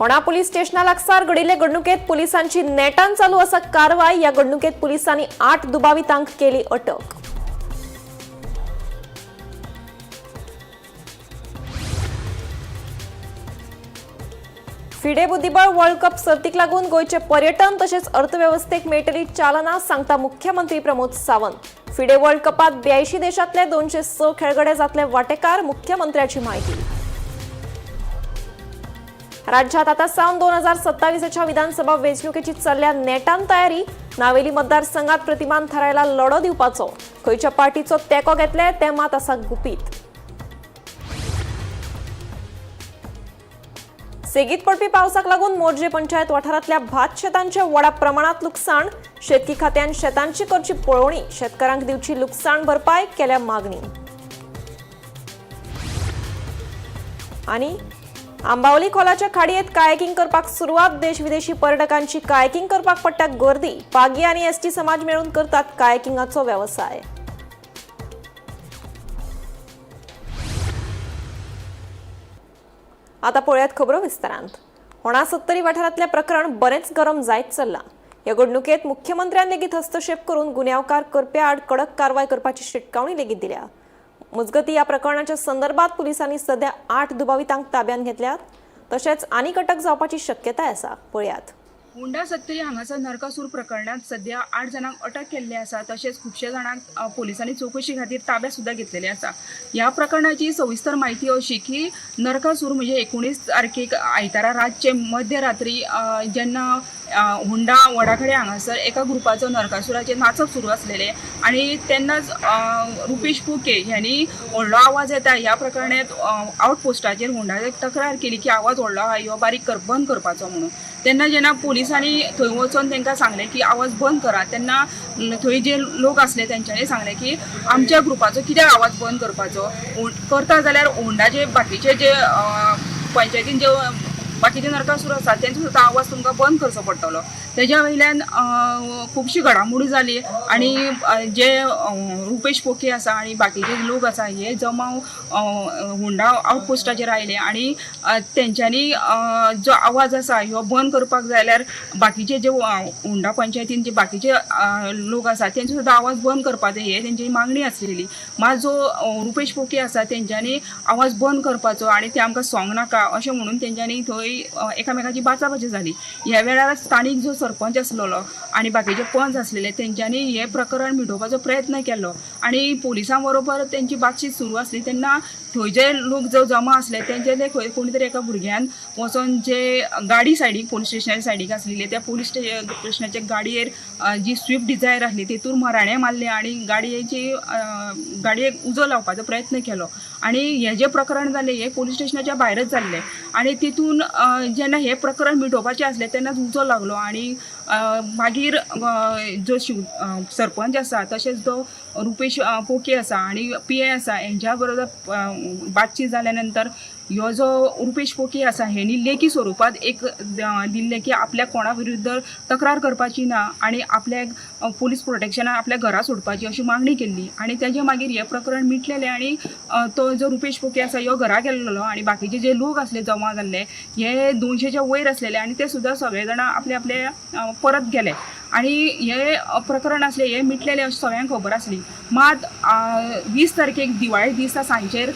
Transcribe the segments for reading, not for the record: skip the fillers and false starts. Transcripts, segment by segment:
होणा पोलीस स्टेशना लागसार घडिल्ले घडणुकेत पोलिसांची नेटान चालू आसा कारवाय. ह्या घडणुकेत पोलिसांनी 8 दुबावितांक केली अटक. फिडे बुद्धिबळ वर्ल्ड कप सर्तीक लागून गोंयचे पर्यटन तशेंच अर्थवेवस्थेक मेळटली चालना, सांगता मुख्यमंत्री प्रमोद सावंत. फिडे वर्ल्ड कपात 82 देशांतले 206 खेळगडे जातले वांटेकार, मुख्यमंत्र्याची माहिती. राज्यात आता सावन 2027च्या विधानसभा वेंचणुकेची चल्ल्या नेटान तयारी. नावेली मतदारसंघात प्रतिमान थारायला लढो दिवपाचो. खंयच्या पार्टीचो तेंको घेतले ते मात आसा गुपीत. सेगीत पडपी पावसाक लागून मोरजे पंचायत वाठारांतल्या भात शेतांचे व्हडा प्रमाणात लुकसाण. शेतकी खात्यान शेतांची करची पळोवणी, शेतकारांक दिवची लुकसाण भरपाय केल्या मागणी. आनी आंबावली खोलाच्या खाडयेत कायकिंग करपाक सुरवात. देश विदेशी पर्यटकांची कायकिंग करपाक पडटा गर्दी. पागी आनी एसटी समाज मेळून करतात कायकिंगाचो वेवसाय. आता पळयात खबरो विस्तारांत. होणा सत्तरी वाठारांतलें प्रकरण बरेंच गरम जायत चल्लां. ह्या घडणुकेत मुख्यमंत्र्यान लेगीत हस्तक्षेप करून गुन्यांवकार करप्या आड कडक कारवाय करपाची शिटकावणी लेगीत दिल्या. मजगती ह्या प्रकरणाच्या संदर्भात पुलिसांनी सध्या 8 दुबावितांक ताब्यांत घेतल्यात, तशेंच आनीक अटक जावपाची शक्यताय आसा. पळयात. होंडा सत्तरी हांगासर नरकासूर प्रकरणांत सध्या 8 जाणांक अटक केल्ली आसा, तशेंच खुबशे जाणांक पोलिसांनी चवकशी खातीर ताब्यात सुद्दां घेतलेले आसा. ह्या प्रकरणाची सविस्तर म्हायती अशी की नरकासूर म्हणजे 19 तारखेक आयतारा रातचे मध्यरात्री जेन्ना होंडा वडाखडे हांगासर एका ग्रुपाचो नरकासुराचें नाचप सुरू आसलेलें आनी तेन्नाच रुपेश पोके ह्यांनी व्हडलो आवाज येता ह्या प्रकरणांत आवट पोस्टाचेर होंडा तक्रार केली की आवाज व्हडलो आहा, ह्यो बारीक कर बंद करपाचो म्हणून. तेन्ना जेन्ना पोलिसांनी थंय वचोन तांकां सांगलें की आवाज बंद करा, तेन्ना थंय जे लोक आसले तेंच्यांनी सांगलें की आमच्या ग्रुपाचो कित्याक आवाज बंद करपाचो, करता जाल्यार होंडाचे बाकीचे जे पंचायतीन जे बाकीचे नरकासूर आसा तेंचो सुद्दां आवाज तुमकां बंद करचो पडटलो. तेज्या वयल्यान खुबशी घडामोडी जाली आनी जे रुपेश पोके आसा आनी बाकीचे लोक आसा हे जमाव होंडा आवट पोस्टाचेर आयले आनी तेंच्यांनी जो आवाज आसा ह्यो बंद करपाक जाय जाल्यार बाकीचे जे होंडा पंचायतीन जे बाकीचे लोक आसा तेंचो सुद्दां आवाज बंद करपाचो हे तेंची मागणी आसलेली. मात जो रुपेश पोके आसा तेंच्यांनी आवाज बंद करपाचो आनी ते आमकां सोंग नाका अशें म्हणून तेंच्यांनी थंय एकामेकाची बाचाबाची जाली. ह्या वेळार स्थानीक जो सरपंच आसलेलो आनी बाकीचे पंच आसलेले तेंच्यांनी हें प्रकरण मिटोवपाचो प्रयत्न केलो आनी पोलिसां बरोबर तेंची बातचीत सुरू आसली. तेन्ना थंय जे लोक जो जमा आसले तेंचे ते खंय कोणी तरी एका भुरग्यान वचोन जे गाडी सायडीक पोलीस स्टेशनाच्या सायडीक आसलेली त्या पोलीस स्टेशनाच्या गाडयेर जी स्विफ्ट डिझायर आसली तेतूर मराणे मारले आनी गाडयेची गाडयेक उजो लावपाचो प्रयत्न केलो. आनी हें जें प्रकरण जालें हें पोलीस स्टेशनाच्या भायरच जाल्लें आनी तितून जेन्ना हें प्रकरण मिटोवपाचें आसलें तेन्नाच उजो लागलो आनी मागीर जो सरपंच आसा तशेंच जो रुपेश पोके आसा आनी पी ए आसा हेंच्या बरोबर बातचीत जाल्या नंतर ह्यो जो रुपेश पोके आसा हेणी लेखी स्वरुपात एक दिल्लें की आपल्याक कोणा विरुद्ध तक्रार करपाची ना आनी आपल्याक पोलीस प्रोटेक्शनान आपल्या घरा सोडपाची अशी मागणी केल्ली आनी तेजे मागीर हें प्रकरण मिटलेलें आनी तो जो रुपेश पोके आसा ह्यो घरा गेल्लो आनी बाकीचे जे लोक आसले जमा जाल्ले हे 200च्या वयर आसलेले आनी ते सुद्दां सगळे जाणां आपले आपले परत गेले आनी हे प्रकरण आसलें हें मिटलेलें अशें सगळ्यांक खबर आसली. मात 20 तारखेक दिवाळे दिसा सांजेर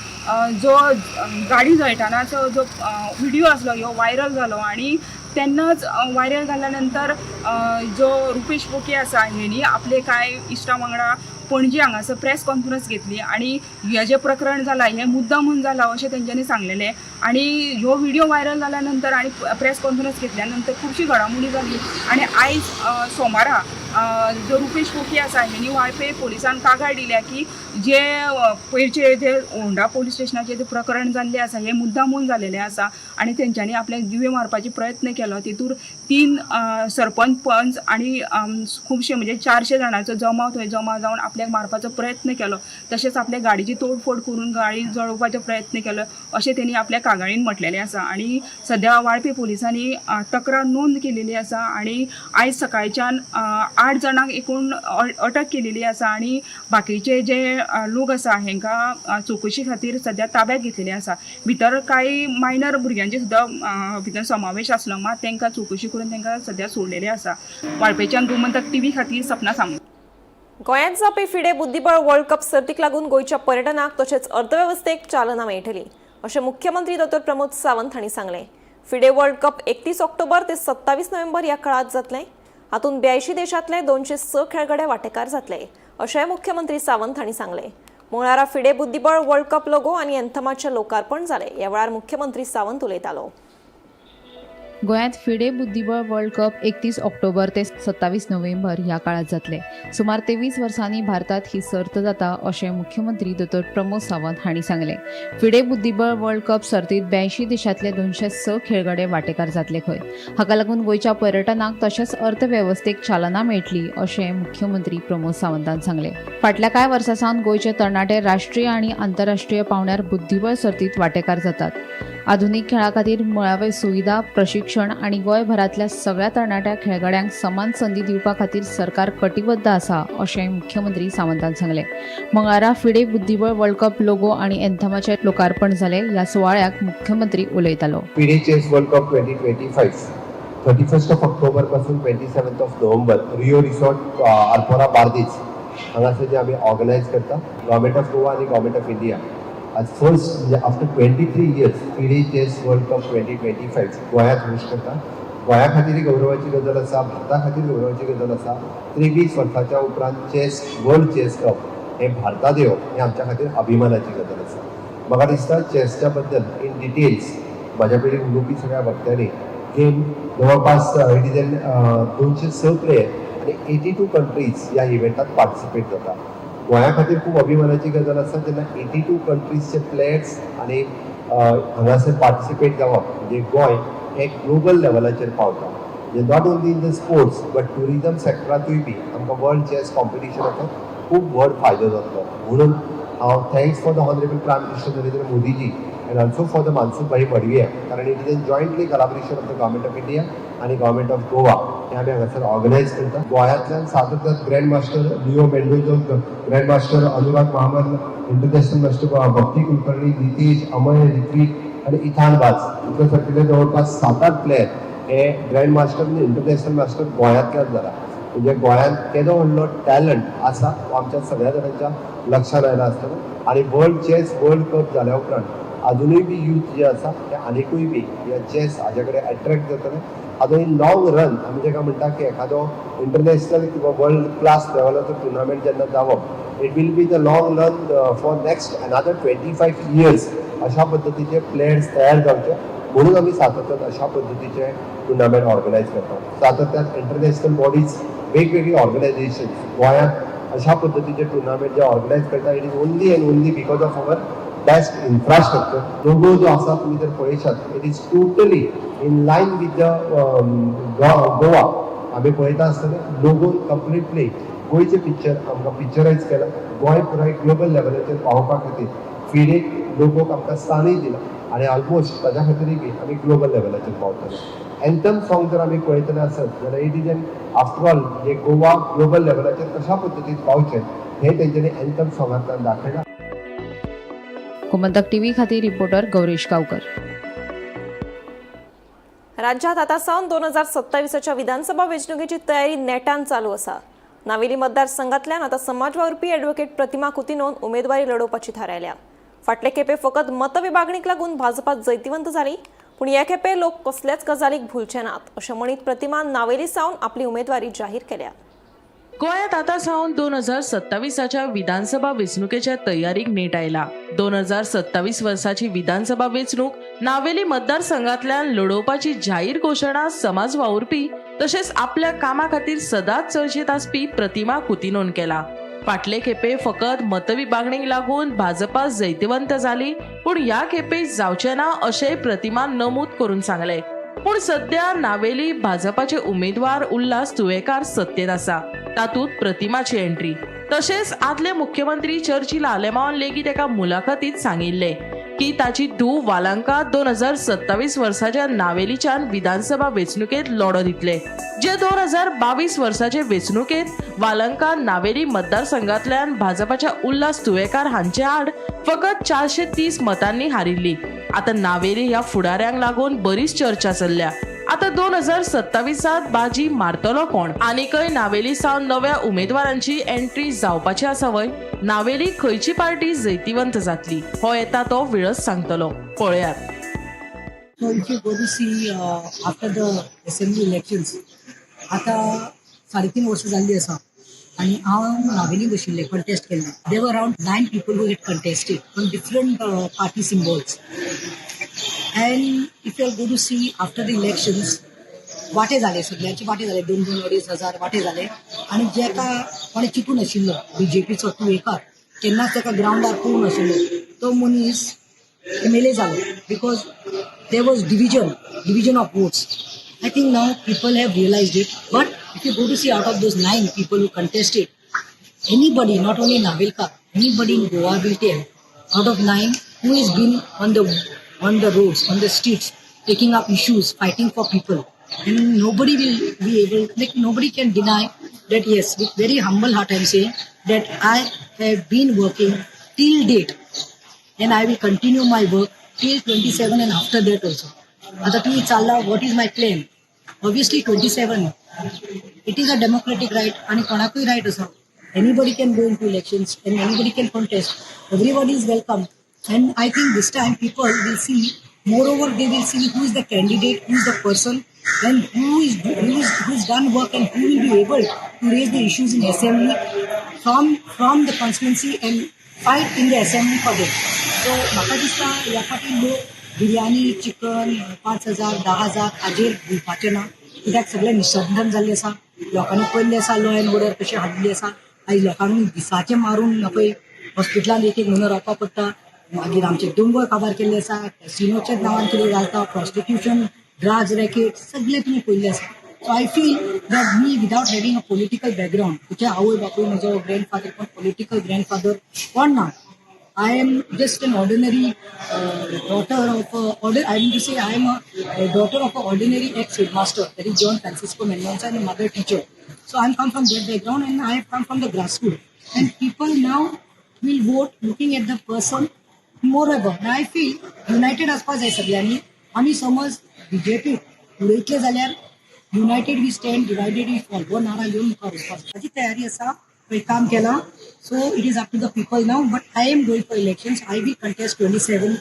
जो गाडी जळटानाचो जो व्हिडियो आसलो ह्यो व्हायरल जालो आनी तेन्नाच व्हायरल जाल्या नंतर जो रुपेश पोके आसा हेणी आपले कांय इश्टा वांगडा पणजे हांगासर प्रेस कॉन्फरन्स घेतली आनी हें जें प्रकरण जालां हें मुद्दामून जालां अशें तेंच्यांनी सांगलेलें आनी ह्यो व्हिडियो व्हायरल जाल्या नंतर आनी प्रेस कॉन्फरन्स घेतल्या नंतर खुबशी घडामोडी जाली आनी आयज सोमारा जो रुपेश पोके आसा हेणी वाळपे पोलिसान कागाळ दिल्या की जे पयरचे जे होंडा पोलीस स्टेशनाचेर जे प्रकरण जाल्लें आसा हें मुद्दामून जालेलें आसा आनी तेंच्यांनी आपल्याक जिवे मारपाचे प्रयत्न केलो. तितूर 3 सरपंच पंच आनी खुबशे म्हणजे 400 जाणांचो जमाव थंय जमा जावन आपल्याक मारपाचो प्रयत्न केलो, तशेंच आपल्या गाडयेची तोडफोड करून गाडी जळोवपाचो प्रयत्न केलो अशें तेणी आपल्या कागाळीन म्हटलेलें आसा. आनी सद्या वाळपे पोलिसांनी तक्रार नोंद केलेली आसा आनी आयज सकाळच्यान 8 जाणांक एकूण अटक केलेली आसा आनी बाकीचे जे लोक आसा हेंकां चवकशी खातीर सद्या ताब्यात घेतलेले आसा. भितर कांय मायनर भुरग्यांचे सुद्दां भितर समावेश आसलो मात तांकां चवकशी करून तांकां सद्या सोडलेले आसा. वाळपयच्यान गोमंतक टीव्ही खातीर सपना सामंत. गोंयांत जावपी फिडे बुद्धिबळ वर्ल्ड कप सर्तीक लागून गोंयच्या पर्यटनाक तशेंच अर्थवेवस्थेक चालना मेळटली अशें मुख्यमंत्री डॉ प्रमोद सावंत हांणी सांगलें. फिडे वर्ल्ड कप 31 ऑक्टोबर ते 27 नोव्हेंबर ह्या काळांत जातलें. हातूंत 82 देशांतले 206 खेळगडे वांटेकार जातले अशेंय मुख्यमंत्री सावंत हांणी सांगलें. मंगळारा फिडे बुद्धिबळ वर्ल्ड कप लोगो आनी एन्थमाचें लोकार्पण जालें. ह्या वेळार मुख्यमंत्री सावंत उलयतालो. गोंयांत फिडे बुद्धिबळ वर्ल्ड कप 31 ऑक्टोबर ते 27 नोव्हेंबर ह्या काळात जातले. सुमार 23 वर्सांनी भारतात ही सर्त जाता अशें मुख्यमंत्री दोतोर प्रमोद सावंत हांणी सांगलें. फिडे बुद्धिबळ वर्ल्ड कप सर्तीत 82 देशांतले 206 खेळगडे वांटेकार जातले खंय. हाका लागून गोंयच्या पर्यटनाक तशेंच अर्थवेवस्थेक चालना मेळटली अशें मुख्यमंत्री प्रमोद सावंतान सांगलें. फाटल्या कांय वर्सां सावन गोंयचे तरणाटे राष्ट्रीय आनी आंतरराष्ट्रीय पांवड्यार बुद्धिबळ सर्तीत वांटेकार जातात. आधुनीक खेळा खातीर मुळावे सुविधा, प्रशिक्षण आनी गोंयभरांतल्या सगळ्या तरणाट्या खेळगड्यांक समान संदी दिवपा खातीर सरकार कटिबद्ध आसा अशें मुख्यमंत्री सावंतान सांगलें. मंगळारा फिडे बुद्धिबळ वर्ल्ड कप लोगो आनी एन्थमाचें लोकार्पण जालें. ह्या सुवाळ्याक मुख्यमंत्री उलयतालो. FIDE Chess World Cup 2025, 31st of October पासून 27th of November, Rio Resort, Arpora, Bardez हांगासर जे आमी ऑर्गनायज करता. गव्हर्मेंट ऑफ गोवा आनी गव्हर्मेंट ऑफ इंडिया आज फर्स्ट म्हणजे after 23 years FIDE Chess World Cup 2025 गोंयांत होस्ट करता. गोंया खातीर गौरवाची गजाल आसा, भारता खातीर गौरवाची गजाल आसा. 23 वर्साच्या उपरांत चेस वर्ल्ड चेस कप हे भारतांत येवप हें आमच्या खातीर अभिमानाची गजाल आसा. म्हाका दिसता चेसच्या बद्दल इन डिटेल्स म्हाज्या पयलीं उलोवपी सगळ्या वक्त्यांनी गेम जवळपास it is an 206 player आनी 82 कंट्रीज ह्या इव्हेंटात पार्टिसिपेट जाता. गोंया खातीर खूब अभिमानाची गजाल आसा जेन्ना 82 कंट्रीजचे प्लेयर्स आनी हांगासर पार्टिसिपेट जावप म्हणजे गोंय हे ग्लोबल लेवलाचेर पावता. म्हणजे not only in the sports but tourism सेक्टरांतूय बी आमकां वर्ल्ड चॅस कॉम्पिटिशनाचो खूब व्हड फायदो जातलो. म्हणून हांव thanks for the honourable Prime Minister Narendra Modiji and also for the Mansukh भाई मडविया, कारण it is a jointly collaboration of the Government of India आनी गव्हर्मेंट ऑफ गोवा हे आमी हांगासर ऑर्गनायज करता. गोंयांतल्यान सातत्यान grand master Leon Mendonca, grand master Anurag Mahamal, international master Bhakti Kulkarni, Nitesh, Amay, Ritvik आनी इथान वाज इतले सारकिल्ले जवळपास 7-8 प्लेयर हे ग्रँड मास्टर आनी इंटरनॅशनल मास्टर गोंयांतल्यान जाला. म्हणजे गोंयांत केदो व्हडलो टॅलंट आसा तो आमच्या सगळ्या जाणांच्या लक्षात आयला आसतलो. आनी वर्ल्ड चॅस वर्ल्ड कप जाल्या उपरांत अजुनूय बी यूथ जे आसा ते आनिकूय बी ह्या चॅस हाज्या कडेन एट्रेक्ट जातले. आतां इन लॉंग रन आमी ताका म्हणटा की एखादो इंटरनॅशनल किंवा वर्ल्ड क्लास लेवलाचो टुर्नामेंट जेन्ना जावप, it will be the long run for next another 25 years. अशा पद्दतीचे प्लेयर्स तयार जावचे म्हणून आमी सातत्यान अशा पद्दतीचे टुर्नामेंट ऑर्गनायज करतात. सातत्यान इंटरनॅशनल बॉडीज, वेगवेगळी ऑर्गनायझेशन गोंयांत अशा पद्दतीचे टुर्नामेंट जे ऑर्गनायज करता, it is only and only because of our best infrastructure. Logo जो आसा तुमी जर पळयशात, it is totally in line with the Goa. आमी पळयता आसतना लोगोन कंप्लिटली गोंयचें पिक्चर आमकां पिक्चरायज केलां. गोंय पुराय ग्लोबल लेवलाचेर पावोवपा खातीर फिडे लोगोक आमकां स्थानूय दिलां आनी ऑलमोस्ट ताज्या खातीरय बी आमी ग्लोबल लेवलाचेर पावतले. एन्थम सॉंग जर आमी पळयतले आसत जाल्यार it is an after all J Goa global लेवलाचेर कशा पद्दतीन पावचें हें तेंच्यांनी एन्थम सॉंगांतल्यान दाखयलां. गोमंतक टीव्ही खातीर रिपोर्टर गौरेश गावकर. राज्यात आता सावन 2027च्या विधानसभा वेंचणुकेची तयारी नेटान चालू आसा. नावेली मतदारसंघातल्यान आता समाज वावुरपी ॲडव्होकेट प्रतिमा कुतिनोन उमेदवारी लढोवपाची थारायल्या. फाटले खेपे फकत मतविभागणीक लागून भाजपात जैतिवंत जाली, पूण हे खेपे लोक कसल्याच गजालीक भुलचे नात अशें म्हणीत प्रतिमान नावेली सावन आपली उमेदवारी जाहीर केल्या. गोंयांत आतां सावन 2027च्या विधानसभा वेंचणुकेच्या तयारीक नेट आयला. 2027 वर्साची विधानसभा वेंचणूक नावेली मतदारसंघातल्यान लढोवपाची जाहीर घोशणा समाज वावुरपी तशेंच आपल्या कामा खातीर सदांच चर्चेत आसपी प्रतिमा कुतिनोन केला. फाटले खेपे फकत मतविभागणीक लागून भाजपा जैतिवंत जाली, पूण ह्या खेपे जावचें ना अशेंय प्रतिमान नमूद करून सांगलें. पूण सध्या नावेली भाजपाचे उमेदवार उल्हास तुयेकार सत्तेत आसा, तातूंत प्रतिमाची एंट्री. तशेंच आदले मुख्यमंत्री चर्चिल आलेमांवान लेगीत एका मुलाखतीत सांगिल्लें, की ताची धूव वालांका 2027 वर्साच्या नावेलीच्यान विधानसभा वेंचणुकेत लढो दितले, जे 2022 वर्साचे वेंचणुकेत वालंका नावेली मतदारसंघातल्यान भाजपाच्या उल्हास तुयेकार हांचे आड फकत 430 मतांनी हारिल्ली. आता नावेली ह्या फुडाऱ्यांक लागून बरीच चर्चा चल्ल्या. आता 2027 बाजी मारतलो कोण? आनीकय नावेली सावन नव्या उमेदवारांची एंट्री जावपाची आसा वय? नावेली खंयची पार्टी जैतिवंत जातली हो येता तो वेळच सांगतलो. पळयात. So if you go to see after the assembly elections, आता 3.5 वर्सां जाल्ली आसा आनी हांव नावेली बशिल्लें, कंटेस्ट केल्लें. There were around 9 people who had contested on different party symbols. And if you go to see after the elections, वांटे जाले, सगळ्यांचे वांटे जाले, 2-2 2.5 हजार वांटे जाले. आनी जेका कोणें चिंतून नाशिल्लो बीजेपीचो तुयेकार केन्नाच ताका ग्रावंडार पळोवंक नाशिल्लो तो मनीस एमएलए जालो, because there was division of votes. I think now people have realized it. But if you go to see, out of those 9 people who contested, anybody, not only Navelkar, anybody in Goa will tell, out of 9, who has been on the roads, on the streets, taking up issues, fighting for people. And nobody will be able, like nobody can deny that yes, with very humble heart I am saying that I have been working till date and I will continue my work till 27 and after that also. आता तुम्ही चालला, what is my claim? Obviously 27, it is a democratic right आणि कोणाकूय right आसा. Anybody can go into elections and anybody can contest. Everybody is welcome. And I think this time people will see, moreover they will see who is the candidate, who is the person and who's done work and who will be able to raise the issues in assembly from the constituency and fight in the assembly for them. So म्हाका दिसता ह्या फाटी लोक biryani, chicken, 5,000 10,000 हाजेर भिवपाचें ना, कित्याक सगळें निसंदन जाल्लें आसा. लोकांनी पयल्लें आसा लॉ एंड ऑर्डर कशें हाडलें आसा. आयज लोकांनी दिसाचें मारून पळय हॉस्पिटलान एक एक म्हयनो रावपाक पडटा. मागीर आमचे दोंगर काबार केल्ले आसा, कॅसिनोच्या नांवान कितें घालता, प्रॉस्टिट्युशन, ड्रग्स रॅकेट सगळें तुमी पळयल्लें आसा. So I feel that me, without having a political background, तुझ्या आवय बापूय, म्हजो ग्रँडफादर कोण पॉलिटिकल ग्रँडफादर कोण ना, I am just an ordinary daughter of I mean to say I am a daughter of an ordinary ex-headmaster, that is John Francisco Mendonca, and a mother teacher. So I'm come from that background and I have come from the grassroots. And people now will vote looking at the person. Moreover, now I feel united आसपा जाय सगळ्यांनी. आमी समज BJP उडयतले जाल्यार united we stand, divided we fall हो नारा घेवन मुखार वचपाक जाय. ताजी तयारी आसा, पळय काम केलां. So it is up to the people now, but I am going for elections. I will contest 27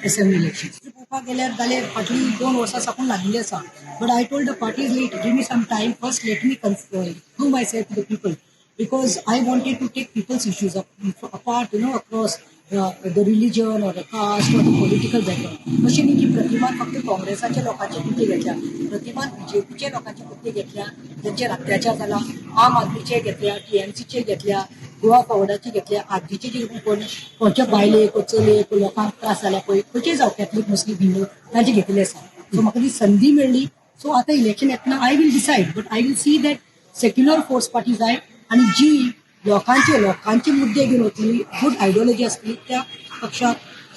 assembly elections. पळोवपाक गेल्यार जाल्यार फाटलीं 2 वर्सां साकून लागिल्ली आसा. But I told the parties, let give me some time first, let me prove myself to the people, because I wanted to take people's issues apart, across the religion or the caste or the political background. अशें न्ही की प्रतिमान फक्त काँग्रेसाच्या लोकांचे मुद्दे घेतल्या, प्रतिमान बीजेपीच्या लोकांचे मुद्दे घेतल्या, ज्यांचेर अत्याचार जाला, आम आदमीचे घेतल्या, टीएमसीचे घेतल्या, गोवा फॉवर्डाचे घेतल्या, आजीचे जे कोण कोणच्या बायलेक, चलयेक, लोकांक त्रास जाल्या पळय, खंयचेय जावं, कॅथलीक, मुस्लीम, हिंदू, तांचे घेतिल्ले आसा. सो म्हाका ती संदी मेळ्ळी. सो आतां इलेक्शन येतना I will decide, but I will see that secular force party जाय आनी जी लोकांचे लोकांचे मुद्दे घेवन वतली, गुड आयडियोलॉजी आसतली, त्या पक्षाक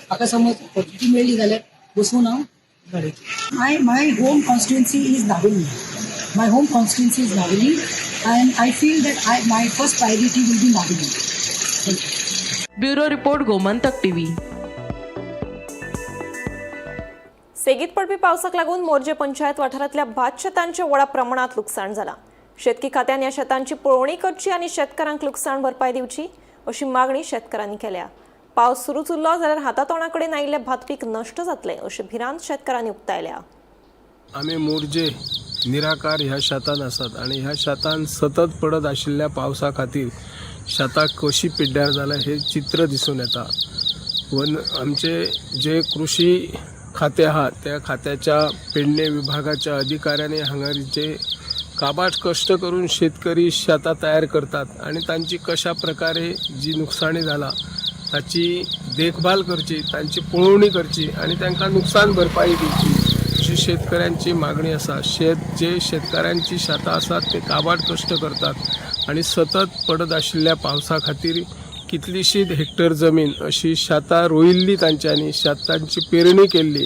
म्हाका समज ऑपॉर्च्युनिटी मेळ्ळी जाल्यार बसून हांव लढयतलें. My home constituency is Navelim. My home constituency is Navelim and I feel that I my first priority will be Navelim. Thank you. Bureau report, Gomantak TV. सेगीत पडपी पावसाक लागून मोरजे पंचायत वाठारांतल्या भात शेतांचे व्हडा प्रमाणात लुकसाण जाला. शेतकी खात्यान ह्या शेतांची पळोवणी करची आनी शेतकारांक लुकसाण भरपाय दिवची अशी मागणी शेतकारांनी केल्या. पावस सुरूच उरलो जाल्यार हातातोंडा कडेन आयिल्लें भात पीक नश्ट जातलें अशी भिरांत शेतकारांनी उक्तायल्या. आमी मोरजे निराकार ह्या शेतान आसात आनी ह्या शेतान सतत पडत आशिल्ल्या पावसा खातीर शेतां कशी पिड्ड्यार जाल्या हें चित्र दिसून येता. वन आमचे जे कृषी खातें आहा त्या खात्याच्या पेडणे विभागाच्या अधिकाऱ्यांनी हांगा जे काबाड कश्ट करून शेतकरी शेतां तयार करतात आनी तांची कशा प्रकारे जी नुकसाणी जाला ताची देखभाल करची, तांची पळोवणी करची आनी तांकां नुकसान भरपाई दिवची अशी शेतकऱ्यांची मागणी आसा. जे शेतकऱ्यांची शेतां आसात ते काबाड कश्ट करतात आनी सतत पडत आशिल्ल्या पावसा खातीर कितलीशीच हेक्टर जमीन अशी शेतां रोयिल्ली तांच्यांनी, शेतांची पेरणी केल्ली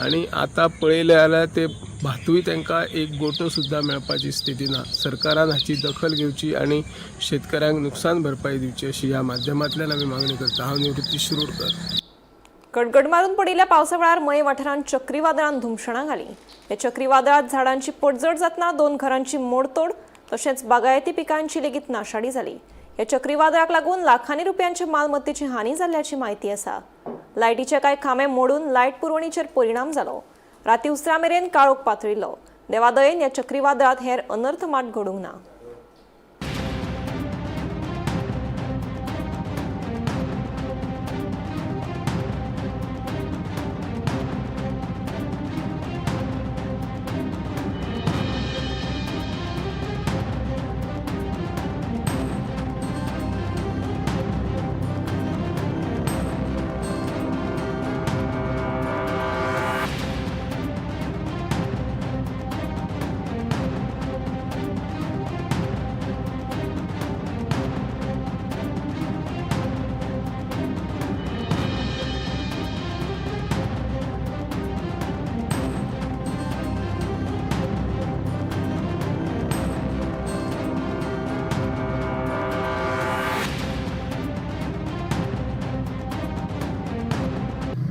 आनी आतां पळयलें जाल्यार ते भातूय तांकां एक गोटो सुद्दां मेळपाची स्थिती ना. सरकारान हाची दखल घेवची आनी शेतकऱ्यांक नुकसान भरपाई दिवची अशी ह्या माध्यमांतल्यान आमी मागणी करता. हांव निवृत्ती शिरोडकर. गडगड मारून पडिल्ल्या पावसा वेळार मये वाठारांत चक्रीवादळान धुमशणां घालीं. ह्या चक्रीवादळांत झाडांची पडझड जातना 2 घरांची मोडतोड तशेंच बागायती पिकांची लेगीत नाशाडी जाली. ह्या चक्रीवादळाक लागून लाखांनी रुपयांच्या मालमत्तेची हानी जाल्ल्याची म्हायती आसा. लायटीचे कांय खांबे मोडून लायट पुरवणीचेर परिणाम जालो. राती उसरां मेरेन काळोख पातळिल्लो. देवादयेन ह्या चक्रीवादळांत हेर अनर्थ मात घडूंक ना.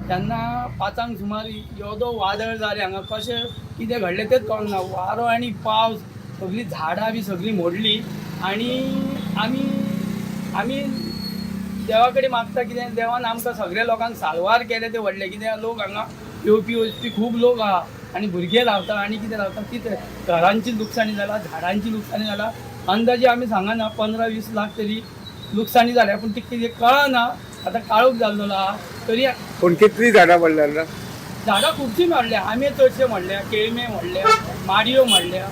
तेन्ना 5 सुमार येदो वादळ जालें हांगा, कशें कितें घडलें तेंच कळना. वारो आनी पावस, सगळीं झाडां बी सगळीं मोडली आनी आमी आमी देवा कडेन मागता कितें देवान आमकां सगळ्या लोकांक साल्वार केलें तें व्हडलें. कितें लोक हांगा येवपी वचपी खूब लोक आहा आनी भुरगे धांवता आनी कितें धांवता, कितें घरांची लुकसाणी जाला, झाडांची लुकसाणी जाला. अंदाजे आमी सांगना 15-20 लाख तरी लुकसाणी जाल्या, पूण ती कितें कळना. आतां काळोख जाल्लो आहा तरी. पूण कितली झाडां पडल्या? झाडां खुबशीं मोडल्या, आमे चडशे मोडल्या, केळमे मोडल्या, माडयो मोडल्या.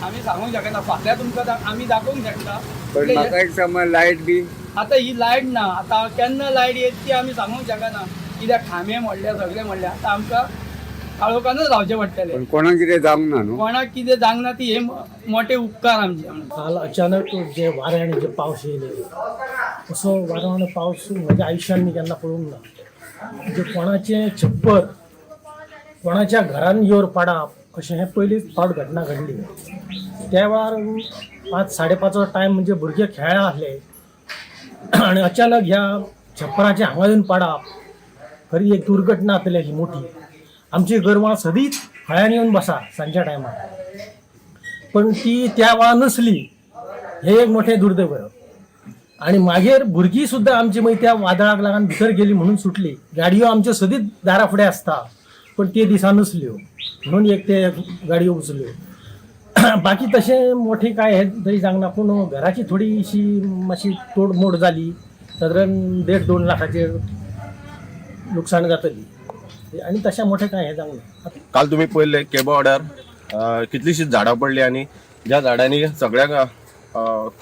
आमी सांगूंक शकना, फाल्यां तुमकां आमी दाखोवंक शकता. पण म्हाका एक समज लायट बी आतां ही लायट ना, आतां केन्ना लायट येत ती आमी सांगूंक शकना. कित्याक खांबे मोडल्या, सगळे मोडल्या. आतां आमकां काळोखानच रावचें पडटलें. पण कोणाक कितें जावंक ना न्हू? कोणाक कितें जावंक ना, ती हे मोठे उपकार आमचे. काल अचानक जे वारें आनी जे पावस येयले, असो वारो आनी पावस म्हज्या आयुश्यान मी केन्ना पळोवंक ना. म्हणजे कोणाचें छप्पर कोणाच्या घरान येवन पडप अशें हें पयलीच फावट घटना घडली. त्या वेळार 5-5:30 टायम म्हणजे भुरगे खेळा आसले आनी अचानक ह्या छप्पराचें हांगा येवन पडप खरी एक दुर्घटना जातली ही मोठी. आमची गोरवां सदींच खळ्यान येवन बसा सांजच्या टायमार, पण ती त्या वेळार नसली, हें एक मोठें दुर्दैव. आनी मागीर भुरगीं सुद्दां आमची मागीर त्या वादळाक लागून भितर गेली म्हणून सुटली. गाडयो आमच्यो सदींच दारा फुडें आसता, पण ते दिसा नसल्यो म्हणून एक ते गाडयो उचल्यो. बाकी तशें मोठें काय हें तरी जावंक ना, पूण घराची थोडीशी मातशी तोडमोड जाली. सादारण 1.5-2 लाखाचेर लुकसाण जातली आनी तशें मोठें काय हें जावंक ना. काल तुमी पळयल्लें केबो वाड्यार कितलीशीच झाडां पडली आनी ज्या झाडांनी सगळ्यांक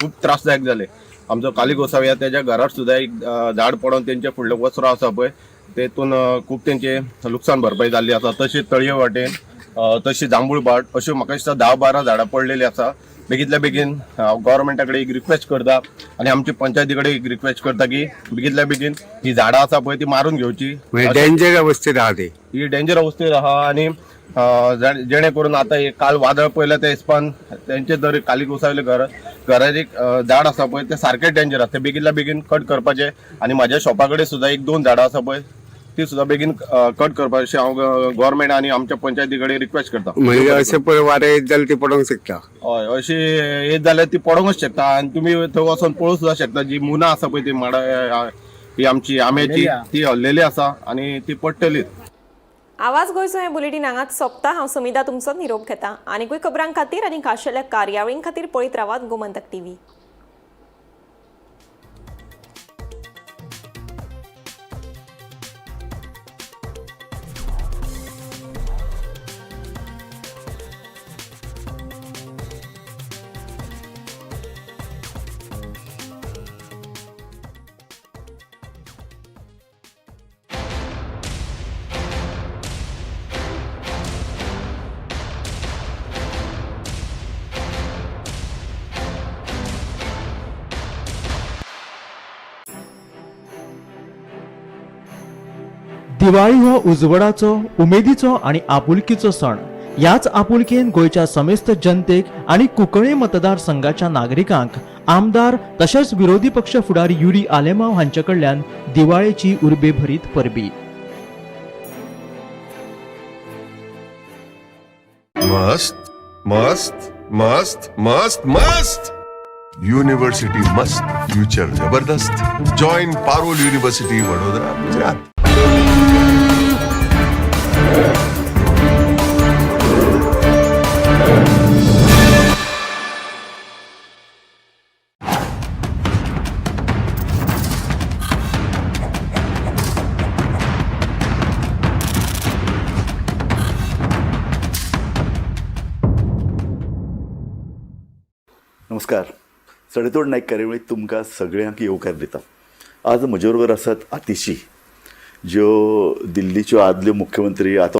खूब त्रासदायक जाले. आमचो काली गोसावी आहा तेज्या घरार सुद्दां एक झाड पडोन तेंचे फुडलो वसरो आसा पळय तेतून खूब तेंचे लुकसाण भरपाई जाल्ली आसा. तशीच तळये वाटेन, तशी जांबूळ भाट, अश्यो म्हाका दिसता 10-12 झाडां पडलेली आसा. बेगीतल्या बेगीन गव्हर्मेंटा कडेन एक रिक्वेस्ट करता आनी आमची पंचायती कडेन एक रिक्वेस्ट करता की बेगीतल्या बेगीन ही झाडां आसा पळय ती मारून घेवची. म्हणजे डेंजर अवस्थेत आहा ती, ही डेंजर अवस्थेत आहा आनी जेणे करून आतां हे काल वादळ पळयलें त्या हिसपान तेंचे जर काली गोसावले घरार एक झाड आसा पळय तें सारकें डेंजर आसा, तें बेगीनल्या बेगीन कट करपाचें. आनी म्हाज्या शॉपा कडेन सुद्दां 1-2 झाडां आसा पळय ती सुद्दां बेगीन कट करपाचें अशें हांव गव्हर्मेंट आनी आमच्या पंचायती कडेन रिक्वेस्ट करता. म्हणजे अशें पळय वारें येत जाल्यार ती पडोंक शकता. हय, अशी येत जाल्यार ती पडोंकच शकता आनी तुमी थंय वचोन पळोवंक सुद्दां शकता. जी मुनां आसा पळय ती माडा ही आमची आंब्याची ती हल्लेली आसा आनी ती पडटलीच. आवाज गोंयचो हें बुलेटीन हांगाच सोंपता. हांव समिता तुमचो निरोप घेता. आनीकूय खबरां खातीर आनी खाशेल्या कार्यावळीं खातीर पळयत रावात गोमंतक टीव्ही. दिवाळी हो उजवाडाचो, उमेदीचो आनी आपुलकीचो सण. ह्याच आपुलकेन गोंयच्या समेस्त जनतेक आनी कुंकळ्ळे मतदारसंघाच्या नागरिकांक आमदार तशेंच विरोधी पक्ष फुडारी युरी आलेमाव हांचे कडल्यान दिवाळेची उर्बे भरीत परबी. मस्त मस्त मस्त मस्त मस्त यूनिवर्सिटी मस्त, फ्यूचर जबरदस्त. Join Parul university, Vadodara, Gujarat. नमस्कार. सडेतोड नायक कार्यावळीत तुमकां सगळ्यांक येवकार दिता. आज म्हजे बरोबर आसात आतिशी, ज्यो दिल्लीच्यो आदल्यो मुख्यमंत्री आतां